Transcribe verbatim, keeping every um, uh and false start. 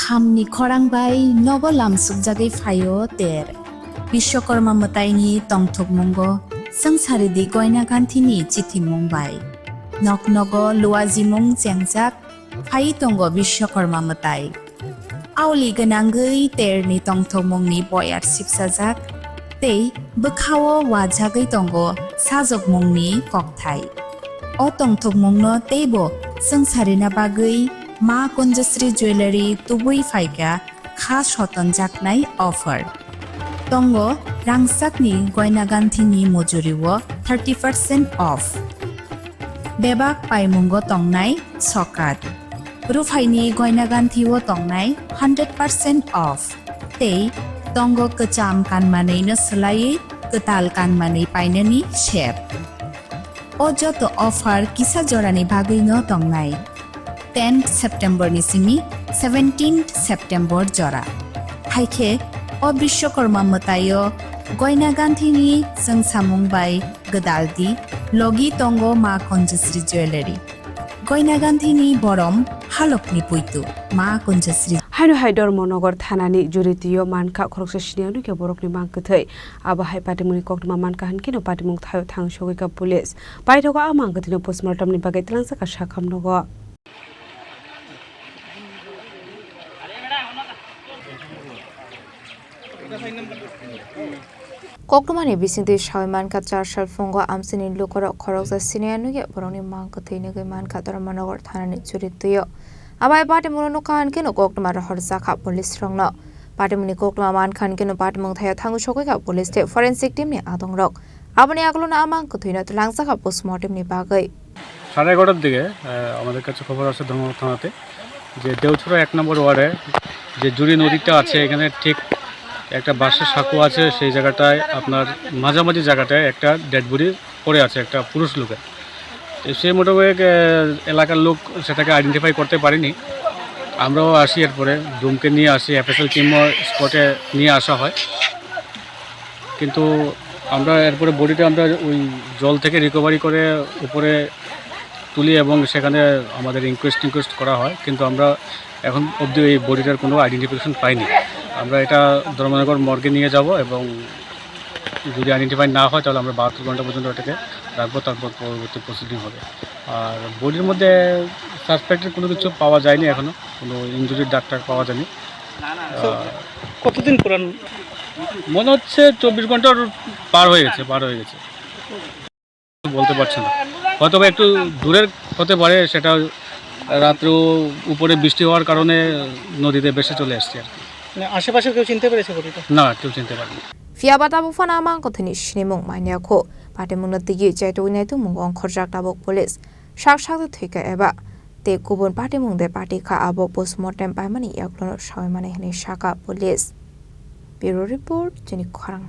Khamni khorang bai nogo lamsukjagwi phaio ter. Bishwakarma mwtaini tongthokmungo swngcharidi Goina Ganthini chithimung bai. Nok nogo luajimung chengjak phai tongo Bishwakarma mwtai. Aoli gwnangwi terni tongthokmungni boyar sipsajak tei bwkhao wajagwi tongo sajokmungni kokthai. O tongthokmungno teibo swngcharina bagwi Ma Kunjasri Jewellery tubui phaikha kha sotonjaknai offer. Tongo rangchakni Goina Ganthini mujuriwo thirty percent off. Bebak paimungo tongnai sokat. Ruphaini Goina Ganthio tongnai hundred percent off. Tei tongo kwcham kanmanwino swlaiwi kwtal kanmanwi painani sep. O joto offer kisa jorani bagwino tongnai. Tenth September ni simi seventeenth September jora. Haikhe o Bishwakarma mwtaio Goina Ganthini chwngsamung bai gwdaldi logi tongo Ma Kunjasri Jewellery. Goina Ganthini borom halokni puitu Ma Kunjasri. Haino hai Dharmanagar thanani juritio mankha khoroksa siniya nukya borokni mang kwthwi. Abo hai patimungni koktwma mankha hinkhe no patimung thaio thang sogwi kha police. Paithago a mang kwthwino postmortem ni bagwi twlangsa kha sakham nogo. Koktwmani bisingtwi sawi mankha, char sal phungo amchaini lukurok khoroksa siniya nukya borokni mang kwthwi nugwi mankha Dharmanagar thanani juritio. Abo hai patimungno nukha hinkhe no koktwma rohorjakha police rokno. Patimungni koktwma mankha hinkhe no patimung thaio thangwi sogwi kha police tei forensic team ni adongrok. Aboni agulno a mang kwthwino twlangjakha postmortem ni bagwi. সাড়ে এগারোটার দিকে, আহ, আমাদের কাছে খবর আসে ধর্মনগর থানাতে যে দেউছড়া এক নম্বর ওয়ার্ডে যে জুড়ি নদীটা আছে, এখানে ঠিক একটা বাঁশের সাঁকো আছে, সেই জায়গাটায় আপনার মাঝামাঝি জায়গাটায় একটা ডেড বডি পড়ে আছে একটা পুরুষ লোকের। তো সেই মোতাবেক, আহ, এলাকার লোক সেটাকে আইডেন্টিফাই করতে পারেনি। আমরাও আসি, এরপরে ডুমকে নিয়ে আসি, এফএসএল টিমও স্পটে নিয়ে আসা হয়। কিন্তু আমরা এরপরে বডিটা আমরা ওই জল থেকে রিকভারি করে উপরে তুলি এবং সেখানে আমাদের ইনকোয়েস্ট টিনকোয়েস্ট করা হয়, কিন্তু আমরা এখন অবধি ওই বডিটার কোনো আইডেন্টিফিকেশন পাইনি। আমরা এটা ধর্মনগর মর্গে নিয়ে যাব এবং যদি আইডেন্টিফাই না হয়, তাহলে আমরা বাহাত্তর ঘন্টা পর্যন্ত ওটাকে রাখবো, তারপর পরবর্তী প্রসিডিং হবে। আর বডির মধ্যে সাসপেক্টেড কোনো কিছু পাওয়া যায়নি এখনো, কোনো ইনজুরির দাগ টাগ পাওয়া যায়নি। আহ, কতদিন পুরান? মনে হচ্ছে চব্বিশ ঘন্টার পার হয়ে গেছে, পার হয়ে গেছে। বলতে পারছি না, হয়তো বা একটু দূরের হতে পারে, সেটা রাত্রেও উপরে বৃষ্টি হওয়ার কারণে নদীতে ভেসে চলে আসছে আর কি। মানে আশেপাশের কেউ চিনতে পেরেছে বডিটা? না, কেউ চিনতে পারেনি। Phiya ba tabuk phano a mang kwthwini sinimung manya kho. Patimungno tigi chaitugwi naitukmungo ongkhorjak tabuk police. Sak sakde thwikha eba tei kubun patimung de pati kha, abo postmortem paimani yaklono sawi mani hwnwi sakha police. Bureau report, chini khorang.